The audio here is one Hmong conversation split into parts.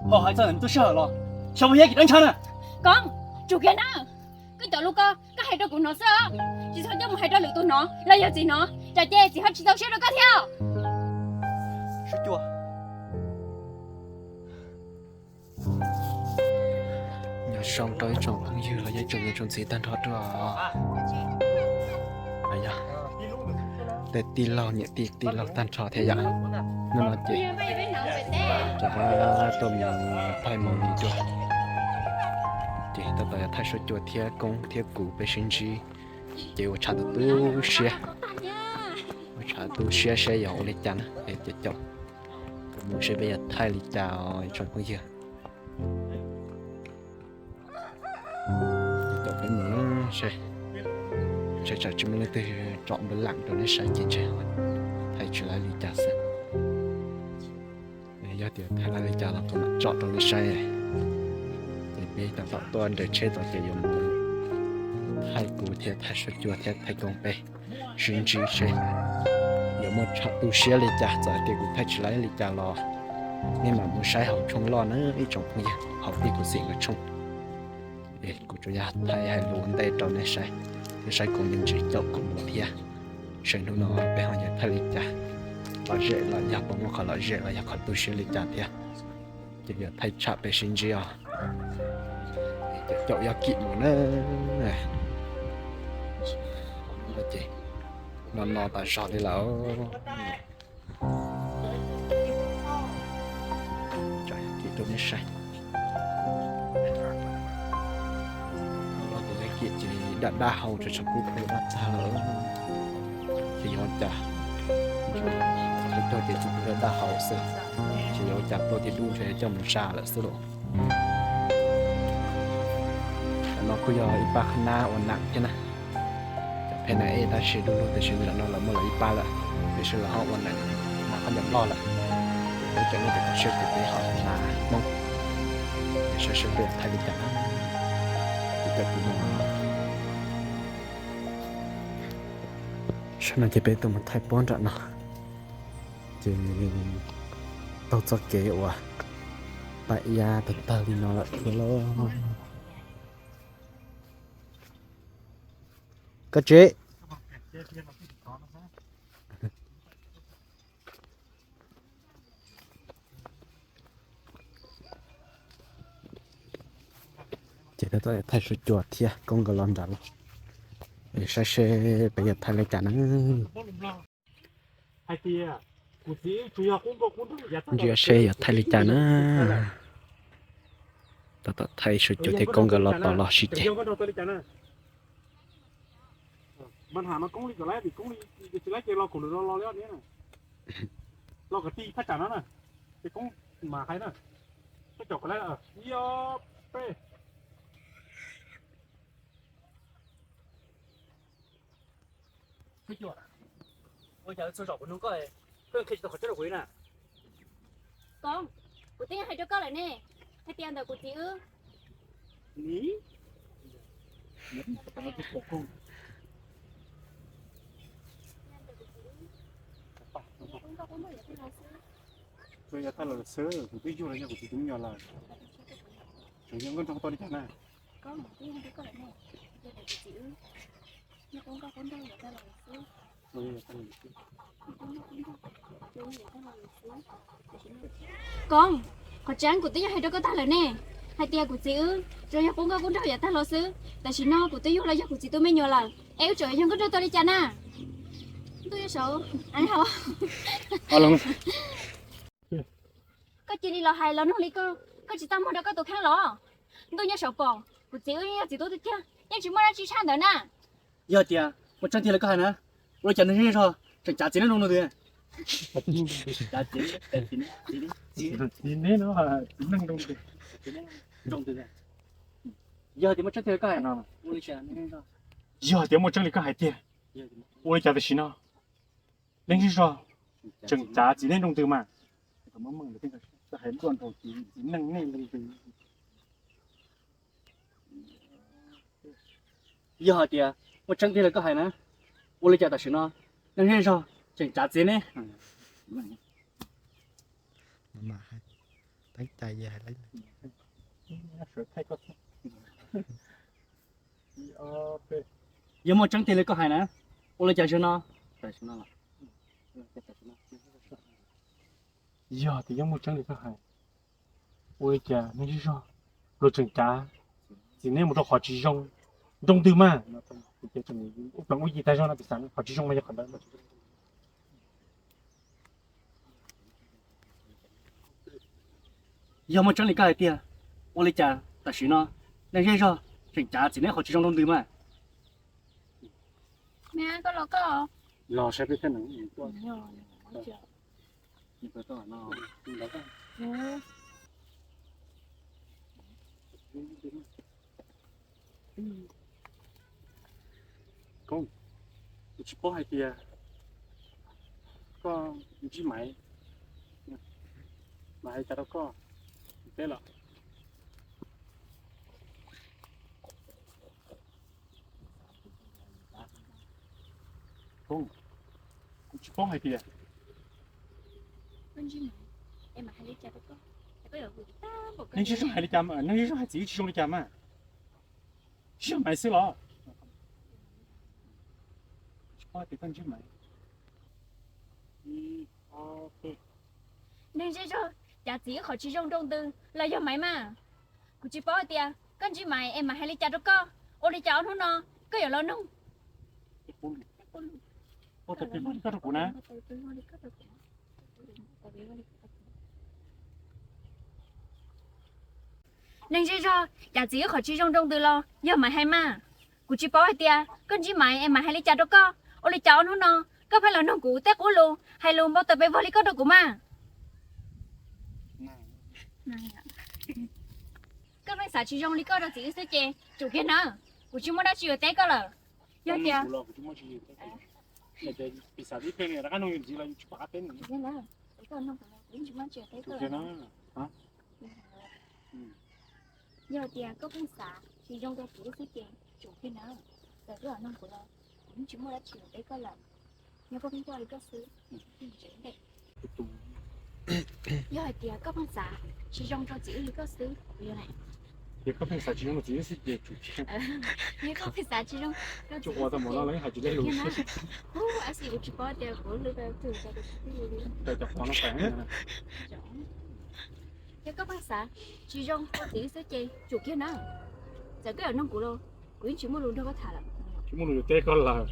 Koj hais txog ntawm tus sij hawm los xyov puas yog kev dab ntshai na. Koob, tsum kiag na. Koj cov lus ko koj hais rau kuv hnov xwb os, tsis txhob coj mus hais rau lwm tus hnov los yog txiv hnov, tsam ces txiv ho tsis txaus siab rau koj thiab. Nyob zoo rau ib tsoom phooj ywg los yog ib tsoom niam tsoom txiv tag nrho rau. Yog tej tij laug niam tij tij laug tag nrho thiab yom. Hnub no ces rov qab tuaj mus thaij movie dua. Ces tab tom yuav thaij suab cua thiab Koob thiab kuv peb sib ntsib, ces ua tshav tu tu siab, ua tshav tu siab seb yog ua li cas na. Ces caum mus seb peb yuav thaij li cas os ib tsoom phooj ywg. Caum peb mus seb, ntshe tsam tsis muaj leej twg tsom npawg lam rau nej saib ces ntshe thaij tsis laib li cas xwb. Yog tias thaij laib li cas los kuv mam tsom rau nej saib. Ces peb tab tom tuaj nres tsheb tod ces yuav mus thaij kuv thiab thaij suab cua thiab thaij Koob peb sib ntsib seb yuav muaj tshav tu siab li cas. Txawm hais tias kuv thaij tsis laib li cas los nej mam mus saib hauv tshooj loj na ib tsoom phooj ywg, hauv peb kuv xim nkawd tshooj. Es kuv tsuas yog thaij hais lus ua ntej rau nej saib thiab saib kuv me ntsis caum kuv mus thiab, seb hnub no peb ho yuav thaij li cas, lom zem los yog puas muaj qhov lom zem los yog qhov tu siab li cas thiab. Ces yuav thaij tsham peb sib ntsib os. Caum caum yog kim mus na. Ces no no tas zog li lawm. Tso yog kim rau nej saib. Tus yog kim ces daj daj hau, tso tsho kub pw daj tag lawm. Ces yuav ua cas, cog ces tus daj daj hau xwb, ces yuav ua cas ploj tiag dub ntshe coj mus zam lawm xwb lauj. Tam no kuj yog ib pab qhab nab ua nam thiab na. Cov pheej na ej tab sis du lug tiam sis ntawm no lawv muaj lawv ib pab lawm, tiam sis lawv ho ua nam mas qhov ncauj loj lawm. Peb cov nej cov kom siab ces peb ho nam Hmoob, saib seb peb yuav thaij li cas na. Ces cov kuv mus sab no ces peb tuaj mus thaij pob nram no, ces taug txoj kev uas pab iab tawg tawg li no lawm thiab lauj. Koj tsev. Ces tab tom thaij suab cua thiab Koob nkawd los nram los, saib seb peb yuav thaij li cas na. Ntsia seb yuav thaij li cas na. Tab tom thaij suab cua thiab Koob nkawd los tos los sib ceg. Koob, kuv twb hais rau koj lawm ne, hais tias ntawm kuv txiv wb. Kuv twb yug los yog kuv txiv tus me nyuam lawm, tseem yog nkauj nraug tau li cas na. Koob, qhov tseeb kuv twb yog hais rau koj tag lawm ne, hais tias kuv txiv wb tsuas yog qub nkauj qub nraug yav tag los xwb, tam sim no kuv twb yug los yog kuv txiv tus me nyuam lawm, es wb tseem yog nkauj nraug tau li cas na? Ntuj, koj cia li los hais los nug li ko, koj tsis txaj muag rau koj tus kheej los? Ntuj nyob saum pom, kuv txiv wb yeej yog txiv tub tiag tiag, yeej tsis muaj dab tsi tshaj ntawd na. Yog tias muaj tseeb tiag li koj hais na, ua li cas neeg zej zog tseem cav txiv neej nroo ntws? Yog tias muaj tseeb tiag li koj hais, yog tias muaj tseeb li koj hais tiag, ua li cas tam sim no neeg zej zog tseem cav txiv neej nroo ntws mas? Hais ntuaj nrog txiv neej nroo ntws. Yog hais tias muaj tseeb tiag li koj hais na, ua li cas tam sim no neeg zej zog tseem cav txiv ne? Leej cai yog hais leej. Yog muaj tseeb tiag li koj hais na, ua li cas zaum no? Yog tias yog muaj tseeb li koj hais, ua li cas neeg zej zog luag tseem cav txiv neb mus rau qhov tsis zoo nroo ntws mas? Ub, pleev ub yig tag zog no, piv xam qhov tsis zoo mas yog qhov ntawd. Yog muaj tseeb li koj hais tiag, ua li cas tam sim no neeg zej zog tseem cav txiv neb qhov tsis zoo nroo ntws mas? Los saib peb thaj no. Koob, kuv tsis paub hais tias koj ntsib Maiv, Maiv hais cas rau koj, teb los. Koob, kuv tsis paub hais tias neeg zej zog hais li cas, neeg zej zog hais txiv wb tsis zoo li cas mas. Tsis yog Maiv xwb los? Tsis paub hais tias koj ntsib Maiv. Neeg zej zog cav txiv wb qhov tsis zoo nroo ntws los yog Maiv mas. Kuv tsis paub hais tias koj ntsib Maiv es Maiv hais li cas rau koj, ua li cas ob hnub no koj yuav los noog. Ua tau peb li koj rau kuv na. Neeg zej zog cav txiv wb qhov tsis zoo nroo ntws los yog Maiv hais mas. Kuv tsis paub hais tias koj ntsib Maiv es Maiv hais li cas rau koj, ua li cas ob hnub no koj pheej los noog kuv tej qub lus hais lus npau taws pes vog li koj rau kuv mas. Koj pheej xav tsis zoo li koj rau txiv wb xwb ces tsum kiag na, kuv tsis muaj dab tsi yuav teb koj lawm. Yog tias yog tias koj pheej xav tsis zoo rau txiv wb xwb ces tsum kiag na, txawm koj los noog kuv los kuv yeej tsis muaj dab tsi yuav teb koj lawm. Yog koj pheej coj li koj xwb. Yog hais tias koj pheej xav tsis zoo rau txiv wb li koj xwb, kuv yuav hais. Yog koj pheej xav tsis zoo rau txiv wb xwb ces tsum kiag. Yog koj pheej xav tsis zoo rau txiv wb xwb ces tsum kiag na. Ub, ab xi, kuv tsis paub tias kuv lwm pes twg. Yog koj pheej xav tsis zoo rau txiv wb xwb ces tsum kiag na. Txawm koj yuav noog kuv los kuv yeej tsis muaj lus nrog koj tham lawm. Tsis muaj lus yuav teb koj lawm.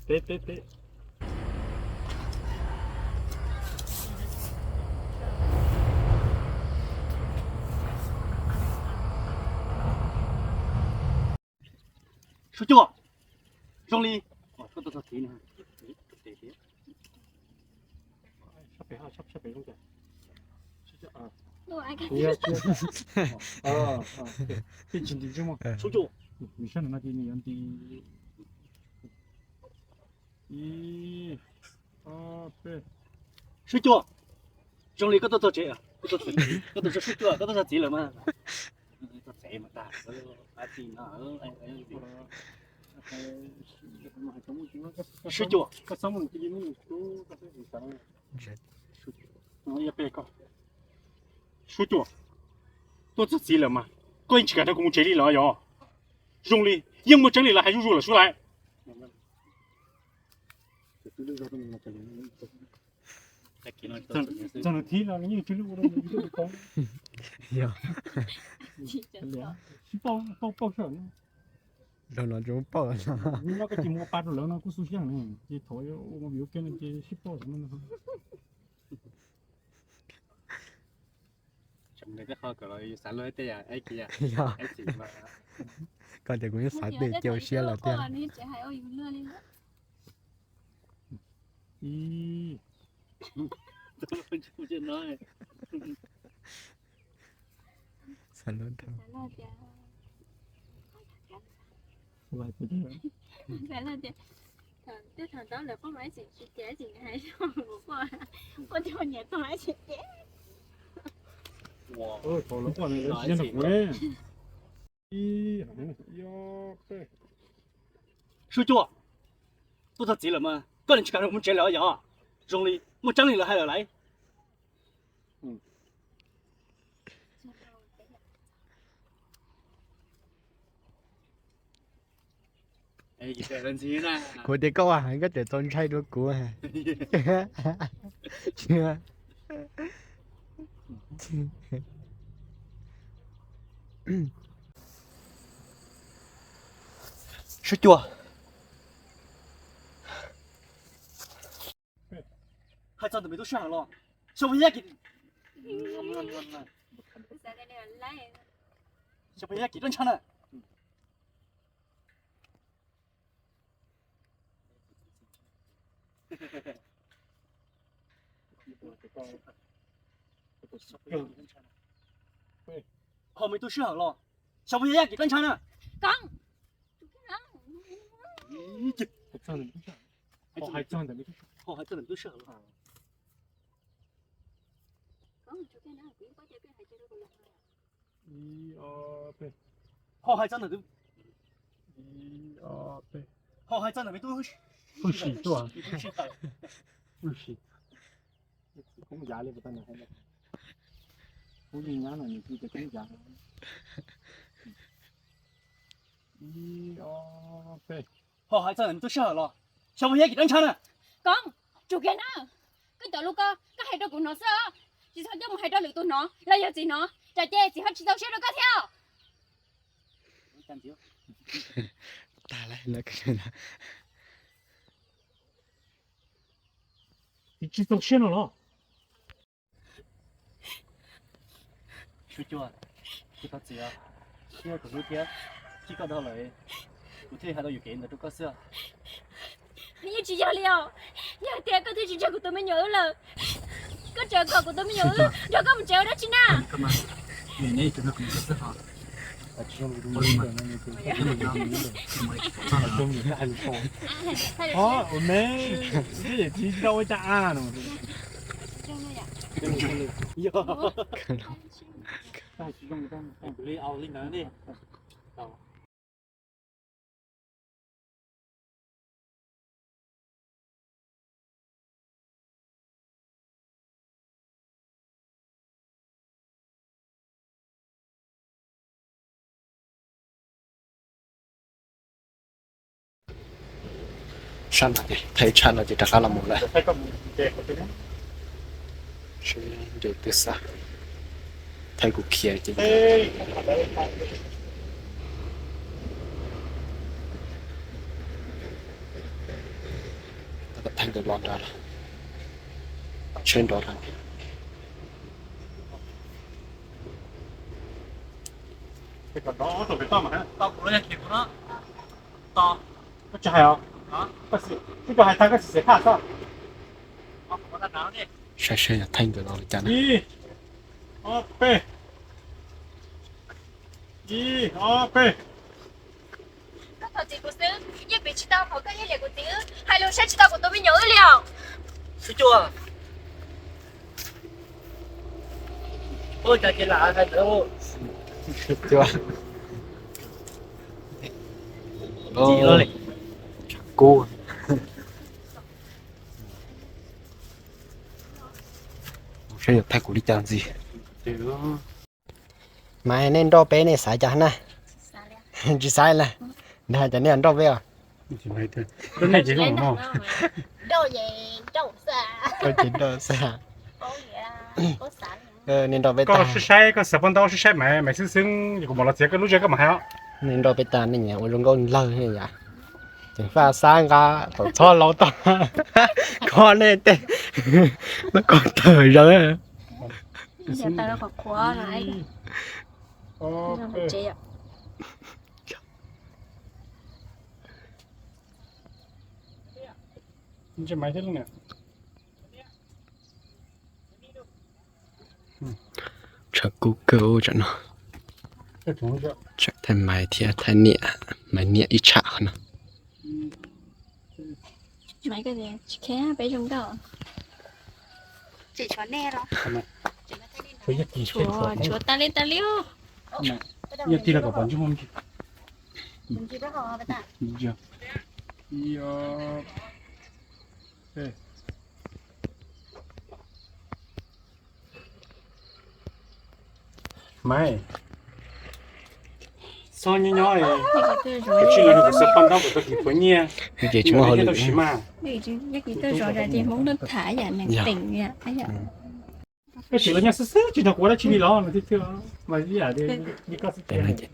Teb, teb, teb. Suab Cuaj, zoo li koj tuaj txog txiv no. Sab pem, sab pem zoo cas? Suab Cuaj, nws sab no ces nws yuav nti. Ib, ob, peb. Suab Cuaj, zoo li koj tuaj txog tsev, koj tuaj txog txiv, koj tuaj txog txiv lawm mas. Txog txiv mas tag, ab tsi no. Suab Cuaj, Suab Cuaj, tuaj txog txiv lawm mas koj yeej tsis kam nrog kuv mus tsev li los yog? Zoo li yeej muaj tseeb li lawv hais zuj zus lawm Suab Laiv. Txog nws thib no nws yeej tsis lub ua rau nws ib tug ko. Sib pauj, pauj, pauj sawm. Los no tsis pauj. Nyob koj cia mus ua pa rau lawv no kuj xu siab ne, ces thaum ua viv ua ke no ces sib pauj no. Yog, koj tias kuv yeej xav tias cia ua siab lawm tiag. Xav luag dhau. Xav luag tias, tej thaum ntawd lawv poj maiv tseem tsis tias tseem hais, poj, poj niam poj maiv tseem tias. Suab Cuaj, tuaj txog txiv lawm mas koj yeej tsis kam nrog kuv mus tsev lawm yog? Zoo li muaj tseeb li lawv hais lawm lauj. Kuv tias koj ua heev koj tseem txaus ntshai dua kuv. Sub Cua, hais txog ntawm me tub sij hawm los, xyov puas yog yaj kim, xyov puas yog yaj kim rab ntsha na. Ho me tub sij hawm los, xyov puas yog yaj kim rab ntsha na. Hais txog ntawm me tub sij hawm los. Ib, ob, peb. Ho hais txog ntawm tus, ib, ob, peb. Ho hais txog ntawm me tub, pub si tuaj, pub si, koob yav li puas tau na, koob yeej nyab no nws koob yav. Ib, ob, peb. Ho hais txog ntawm me tub sij hawm los, xyov puas yog yaj kim rab ntsha na. Koob, tsum kiag na. Koj cov lus ko koj hais rau kuv hnov xwb, tsis txhob coj mus hais rau lwm tus hnov los yog txiv hnov, tsam ces txiv ho tsis txaus siab rau koj thiab. Tag lawm. Txiv tsis txaus siab no los? Sub Cua, kuv thov txim os, kuv hlub thiab, txij koj dhau lawm, kuv thiaj li hais tau yuam kev ntawd rau koj xwb. Yeej tsis yog li os, yog tias koj twb tsis ntseeg kuv tus me nyuam wb lawm, koj tseem kom kuv tus me nyuam wb nrog koj mus tsev ua dab tsi na? Sab no ces thaij tshaj no ces rov qab los mus lawm. Seb nce twg xav, thaij kuv khiav ces thaij ntawd los nrad lawm, tsheb nrov lawm. Saib saib yog thaij ntawd los li cas na. Ib, ob, peb. Ib, ob, peb. Koj thov txim kuv xwb, yeej piv tsis tau qhov koj yeej liam kuv txiv wb, hais lus saib tsis tau kuv tus me nyuam wb li os. Sub Cua, ua cas ces lam hais ntawd. Sub Cua, tshav kub. Saib yog thaij kuv li cas ntxiv. Mas nej nrauj peb nej xav cas na? Tsis xav li. Nrog cov nej nrauj peb os. Koj ces nrauj xwb. Nej nrauj peb tag. Koj saib saib, koj xav poj ntaub saib saib mas mas xwb xwb, kuv mam los txiav koj lub zej koj mam hais os. Nej nrauj peb tag nej nyiam ua zoo nkauj lawg yom. Ceev faj xab nqa thaum txhob laus tag. Koj nej tej, koj tawg zaws. Tshav kub kawg ub tsam no. Tsam thaij Maiv thiab thaij niam, Maiv niam ib tsham qhov no. Tshuav tas li tas li. Maiv, Nyob nyob, kuv tsis los nrog kuv xav paj ntaub kuv tau kis puav nyiaj. Ces tsis muaj hauj lwm. Koj tsis los nyob xwb xwb tsis nrog kuv ua dab tsi li los?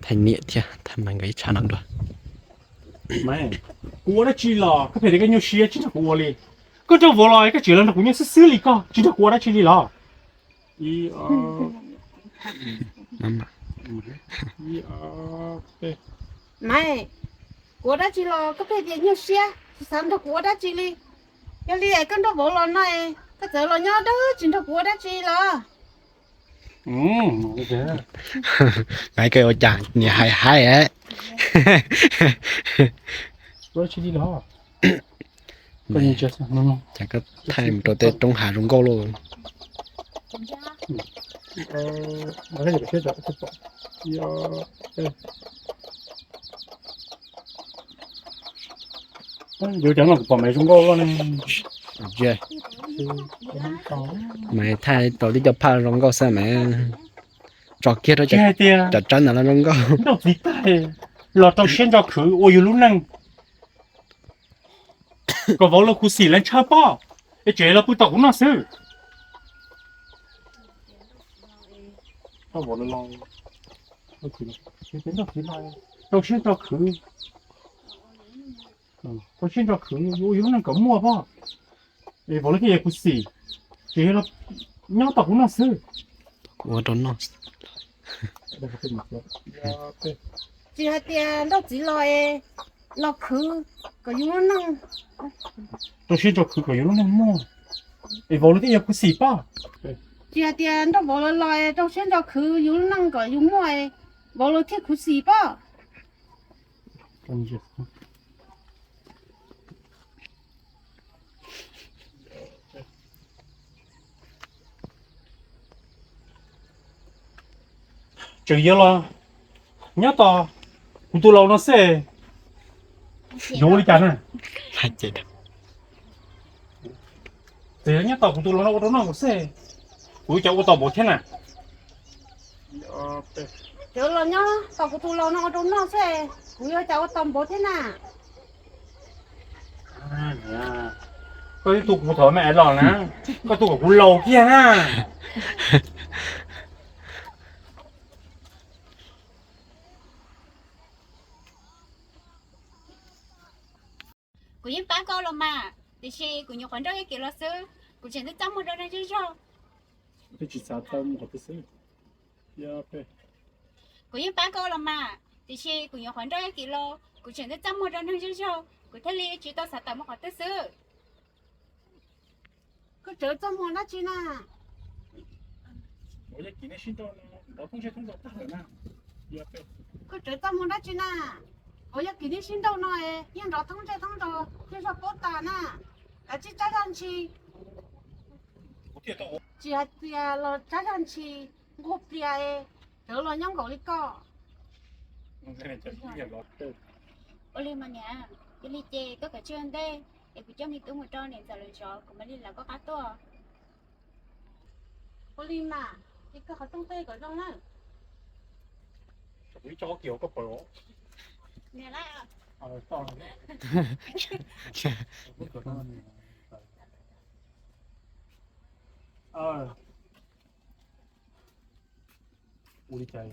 Thaij niam thiab thaij mas nkawd ib tsham no dua. Kuv ua dab tsi los koj phem tias koj nyuaj siab tsis nrog kuv ua li. Koj nrog vauv los koj tsis los nrog kuv nyob xwb xwb li koj tsis nrog kuv ua dab tsi li los? Kuv ua dab tsi los koj phem tias nyuaj siab tsis xav nrog kuv ua dab tsi li. Yog li koj nrog vauv los no, koj txawm los nyob dawb tsis nrog kuv ua dab tsi los? Maiv, koj ua cas niam hais haib. Cas koj thaij mus rau tej roob hav zoo nkauj lauj. Yuav cov no kuv pom maiv zoo nkauj lauj ne. Maiv thaij tau tib co phaj zoo nkauj xwb mas. Tso kiag rau cov tsawb ntawd los zoo nkauj. Nrauj txiv tag los rau siab ntso khwv ua yus lub neej. Kom vauv los khuv xim lawv ntshaw poj, es tsev los pw tom kuv noj xwb. Rau siab ntso khwv, rau siab ntso khwv ua yus lub neej kom muaj poj, es vauv los thiaj yog khuv xim, tsev los nyob tom kuv noj xwb. Kuv ua rau noj. Tsis hais tias nrauj txiv los es los khwv kom yus lub neej, rau siab ntso khwv kom yus lub neej muaj, es vauv los thiaj yog khuv xim poj. Tsis hais tias nrauj vauv los los es rau siab ntso khwv yus lub neej kom yus muaj, vauv los thiaj khuv xim poj. Tseem yuav los nyob tos kuv tus laus no xwb, yuav ua li cas na? Tseem yuav nyob tos kuv tus laus no ua rau noj nkaus xwb, kuv yuav cas ua tau npaum thiab na? Tseem los nyob tos kuv tus laus no ua rau noj xwb, kuv yuav cas ua tau npaum thiab na? Koj twb tu kuv thaum me es los na, koj tu kom kuv laus kiag na. Kuv yeej pab koj los mas, tiam sis kuv nyuam qhuav nrauj ib kis los xwb, kuv tseem txaj muag rau neeg zej zog. Kuv yeej pab koj los mas, tiam sis kuv nyuam qhuav nrauj ib kis los kuv tseem txaj muag rau neeg zej zog, kuv thiaj li tsis tau xav tawm mus qhov twg xwb. Koj tsawv txaj muag dab tsi na? Koj tsawv txaj muag dab tsi na? Uas yog kis nej sib nrauj no, yeej nrov thoob ntsej thoob zog, zej zog paub tas na. Kav tsij tsab zaj ntshis. Tsis hais tias los tsab zaj ntshis, nquag plias, tsawv los nyob nkaus li koj. Ua li mas niam, yog li ces koj kav tsij ua ntej, es kuv coj me tub mus rau niam ntxawm lawv zov, kuv mam li lawv koj qab tuaj. Ua li mas, ces koj qhov rooj tej kom zoo na. Niam lawm. Ua li cas?